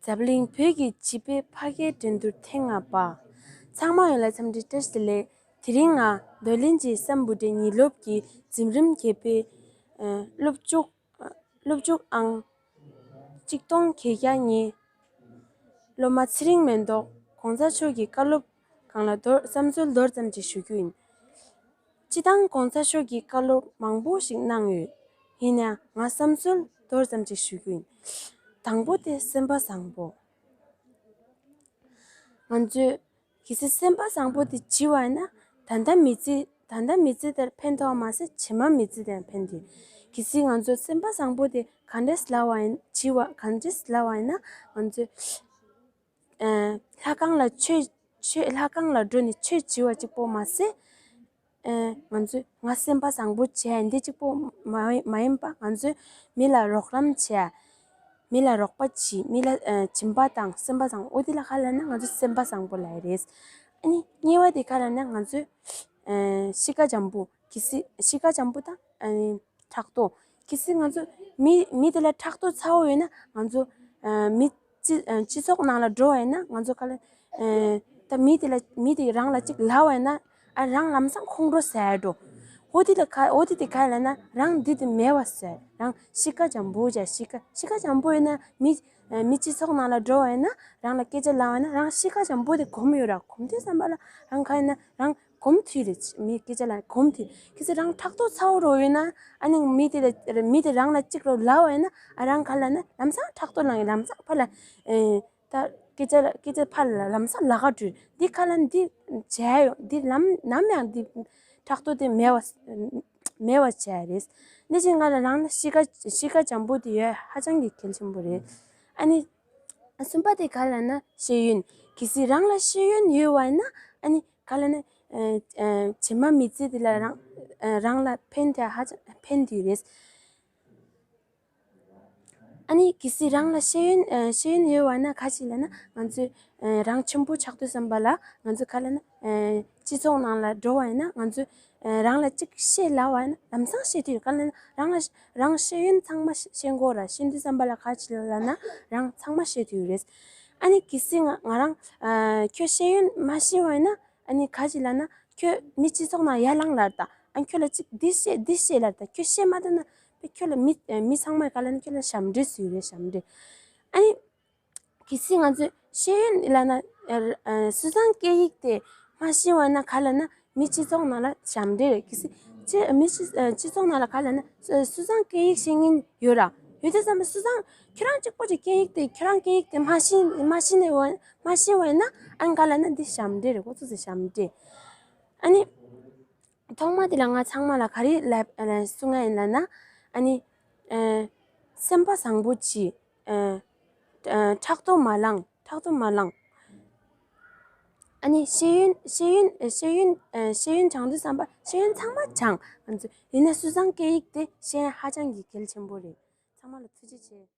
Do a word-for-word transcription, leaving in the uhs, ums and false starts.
འཛམ་གླིང་བོད་ཀྱི་བྱིས་པའི་ཕ་སྐད་འགྲན་བསྡུར་ཐེངས་ལྔ་པ། ཚང་མ་ཡོད་ལ་འཚམས་འདྲི་བཀྲ་ཤིས་བདེ་ལེགས། དེ་རིང་ང་རྡོར་གླིང་གི་སམ་བྷོ་ཊའི་ཉིན་སློབ་ཀྱི་འཛིན་རིམ་བརྒྱད་པའི་ཨ་སློབ་ཕྲུག་སློབ་ཕྲུག་ཨང་གཅིག་སྟོང་བརྒྱད་བརྒྱ་གཉིས། སློབ་མ་ཚེ་རིང་མེ་ཏོག་གོང་ས་མཆོག་གི་བཀའ་སློབ་སྒང་ལ་མདོར་བསམ་ཚུལ་མདོར་ཙམ་ཅིག་ཞུ་རྒྱུ་ཡིན། སྤྱིར་བཏང་གོང་ས་མཆོག་གིས་བཀའ་སློབ་མང་པོ་ཞིག་གནང་ཡོད། ཡིན་ཡང་ང་བསམ་ཚུལ་མདོར་ཙམ་ཅིག་ཞུ་རྒྱུ་ཡིན། དང་པོ་དེ་སེམས་པ་བཟང་པོ། ང་ཚོས་གལ་སྲིད་སེམས་པ་བཟང་པོ་དེ་བྱིས་པ་ཡིན་ན། ད་ལྟ་མི་ཚེ་ད་ལྟ་མི་ཚེ་དེར་ཕན་ཐོགས་པ་མ་ཟད་རྗེས་མ་མི་ཚེ་དེར་ཕན་ཐོགས། གལ་སྲིད་ང་ཚོ་སེམས་པ་བཟང་པོ་དེ་ག་འདྲས་ལབ་པ་ཡིན་བྱིས་པ་ག་འདྲས་ལབ་པ་ཡིན་ན། ང་ཚོས་ཨ་ལྷ་ཁང་ལ་ཆོས་ཆོས་ལྷ་ཁང་ལ་འགྲོ་ནས་ཆོས་བྱིས་པ་གཅིག་པོ་མ་ཟད། ཨ་ང་ཚོས་ང་སེམས་པ་བཟང་པོ་བྱས་འདི་གཅིག་པོ་མ་མ་ཡིན་པ། ང་ཚོས་མི་ལ་རོགས་རམ་བྱས། མི་ལ་རོགས་པ་བྱེད། མི་ལ་ཨ་སྦྱིན་པ་དང་སེམས་པ་བཟང་པོ་འོ་དེ་ལ་ག་ལབ་ན་ང་ཚོ་སེམས་པ་བཟང་པོ་ལབ་ཡ་རེད། ཨ་ནི་གཉིས་པ་དེ་ག་ལབ་ན་ང་ཚོས་ཨ་གཤིས་ཀ་འཇམ་པོ། གལ་སྲིད་གཤིས་ཀ་འཇམ་པོ་དང་ཨ་ནི་ཕྲག་དོག་གལ་སྲིད་ང་ཚོ་མི་མི་དེ་ལ་ཕྲག་དོག་ཚ་བོ་ཡོད་ན་ང་ཚོ་ཨ་མི་སྤྱི་ཨ་སྤྱི་ཚོགས་ནང་ལ་འགྲོ་བ་ཡིན་ན་ང་ཚོ་ག་ལ་ཨ་ད་མི་དེ་ལ་མི་དེ་རང་ལ་གཅིག་ལབ་པ་ཡིན་ན། ཨ་རང་ལམ་སང་ཁོང་ཁྲོ་ཟ་འགྲོ། འོ་དེ་ལ་ག་འོ་དེ་དེ་ག་ལབ་ན་རང་འདི་དེ་མེད་པ་ཟེར། རང་གཤིས་ཀ་འཇམ་པོ་བྱ། གཤིས་ཀ་གཤིས་ཀ་འཇམ་པོ་ཡོད་ན་མི་ཨ་མི་སྤྱི་ཚོགས་ནང་ལ་འགྲོ་བ་ཡིན་ན་རང་ལ་སྐད་ཆ་ལབ་པ་ཡིན་ན་རང་གཤིས་ཀ་འཇམ་པོ་དེ་གོམས་ཡོད་ར། གོམས་དུས་ཙམ་པ་ལ་རང་ག་ཡིན་ན་རང་གོམས་ཐུབ་རེད། མི་སྐད་ཆ་ལ་གོམས་ཐུབ། གལ་སྲིད་རང་ཕྲག་དོག་ཚ་བོ་རོ་ཡོད་ན་ཨ་ནི་མི་དེ་ལ་མི་དེ་རང་ལ་གཅིག་རོ་ལབ་པ་ཡིན་ན་ཨ་རང་ག་ལབ་ན་ལམ་སང་ཕྲག་དོག་ལངས། ལམ་སང་ཕར་ལ་ཨེ་ད་སྐད་ཆ་ལ་སྐད་ཆ་ཕར་ལ་ལམ་སང་ལ་ཁ་འགྲོ། འདི་ག་ལབ་ན་འདི་བྱས་ཡོད། འདི་ལམ་ནམ་ཡང་འདི་ཕྲག་དོག་དེ་མེད་པ་མེད་པ་བྱས་རེད། འདི་བཞིན་ང་ལ་རང་ལ་གཤིས་ཀ་གཤིས་ཀ་འཇམ་པོ་དེ་ཡོད་ཧ་ཅང་གི་གལ་ཆེན་པོ་རེད། ཨ་ནི། གསུམ་པ་དེ་ག་ལབ་ན་ཤེས་ཡོན། གལ་སྲིད་རང་ལ་ཤེས་ཡོན་ཡོད་པ་ཡིན་ན་ཨ་ནི་ག་ལབ་ན་ཨ་ཨ་རྗེས་མ་མི་ཚེ་འདི་ལ་རང་ཨ་རང་ལ་ཕན་ཐོགས་ཧ་ཅང་ཕན་ཐོགས་རེད། ཨ་ནི་གལ་སྲིད་རང་ལ་ཤེས་ཡོན་ཨ་ཤེས་ཡོན་ཡོད་པ་ཡིན་ན་ག་ཅི་ལབ་ན་ང་ཚོས་ཨ་རང་ཆེན་པོ་ཆགས་དུས་ཙམ་པ་ལ་ང་ཚོས་ག་ལབ་ན་ཨ་སྤྱི་ཚོགས་ནང་ལ་འགྲོ་བ་ཡིན་ན་ང་ཚོས་ཨ་རང་ལ་གཅིག་བཤད་ལབ་པ་ཡིན་ན་ལམ་སང་བཤད་ཐུབ་ཡོད། ག་ལབ་ན་རང་ལ་རང་ཤེས་ཡོན་ཚང་མ་ཤེས་དགོས་ར། ཤེས་དུས་ཙམ་པ་ལ་ག་ཅི་ལབ་ན་རང་ཚང་མ་ཤེས་ཐུབ་ཡོད་རེད། ཨ་ནི་གལ་སྲིད་ང་ང་རང་ཨ་ཁྱོད་ཤེས་ཡོན་མ་ཤེས་པ་ཡིན་ན་ཨ་ནི་ག་ཅི་ལབ་ན་ཁྱོད་མི་སྤྱི་ཚོགས་ནང་ཡར་ལངས་ལབ་དང་ཨ་ཁྱོད་ལ་གཅིག་འདི་བཤད་འདི་བཤད་ལབ་དང་ཁྱོད་བཤད་མ་ཐུབ་ན་ཁྱོད་ལ་མི་མི་ཚང་མས་ག་ལབ་ན་ཁྱོད་ལ་ཞབས་འདྲེན་བཟོས་ཡོད་རེད། ཞབས་འདྲེན། ཨ་ནི། གལ་སྲིད་ང་ཚོས་ཤེས་ཡོན་ལབ་ན་ཨ་ཨ་སུས་ཀྱང་སྐད་ཡིག་དེ་མ་ཤེས་པ་ན་ག་ལབ་ན་མི་སྤྱི་ཚོགས་ནང་ལ་ཞབས་འདྲེན་རེད། གལ་སྲིད་སྤྱི་མི་སྤྱི་ཨ་སྤྱི་ཚོགས་ནང་ལ་ག་ལབ་ན་སུ་སུས་ཀྱང་སྐད་ཡིག་ཤེས་མཁན་ཡོད་ར། ཡོད་དུས་ཙམ་པ་སུས་ཀྱང་ཁྱོད་རང་གཅིག་པོ་གྱིས་སྐད་ཡིག་དེ་ཁྱོད་རང་སྐད་ཡིག་དེ་མ་ཤེས་མ་ཤེས་ནས་འོ་མ་ཤེས་པ་ཡིན་ན་ཨ་ནི་ག་ལབ་ན་འདི་ཞབས་འདྲེན་རེད། ཁོ་ཚོ་ཚོ་ཞབས་འདྲེན། ཨ་ནི། ཐོག་མ་དེ་ལ་ང་ཚང་མ་ལ་ག་རེ་ལབ་ལབ་གསུང་ང་ཡིན་ལབ་ན། ཨ་ནི། ཨ་སེམས་པ་བཟང་པོ་གྱིས། ཨ་ཨ་ཕྲག་དོག་མ་ལངས། ཕྲག་དོག་མ་ལངས། ཨ་ནི་ཤེས་ཡོན་ཤེས་ཡོན་ཤེས་ཡོན་ཨ་ཤེས་ཡོན་སྦྱང་དུས་ཙམ་པ་ཤེས་ཡོན་ཚང་མ་སྦྱང་། ང་ཚོ་ཡིན་ན་སུས་ཀྱང་སྐད་ཡིག་དེ་ཤེས་ཡ་ཧ་ཅང་གི་གལ་ཆེན་པོ་རེད། ཚང་མ་ལ་ཐུགས་རྗེ་ཆེ།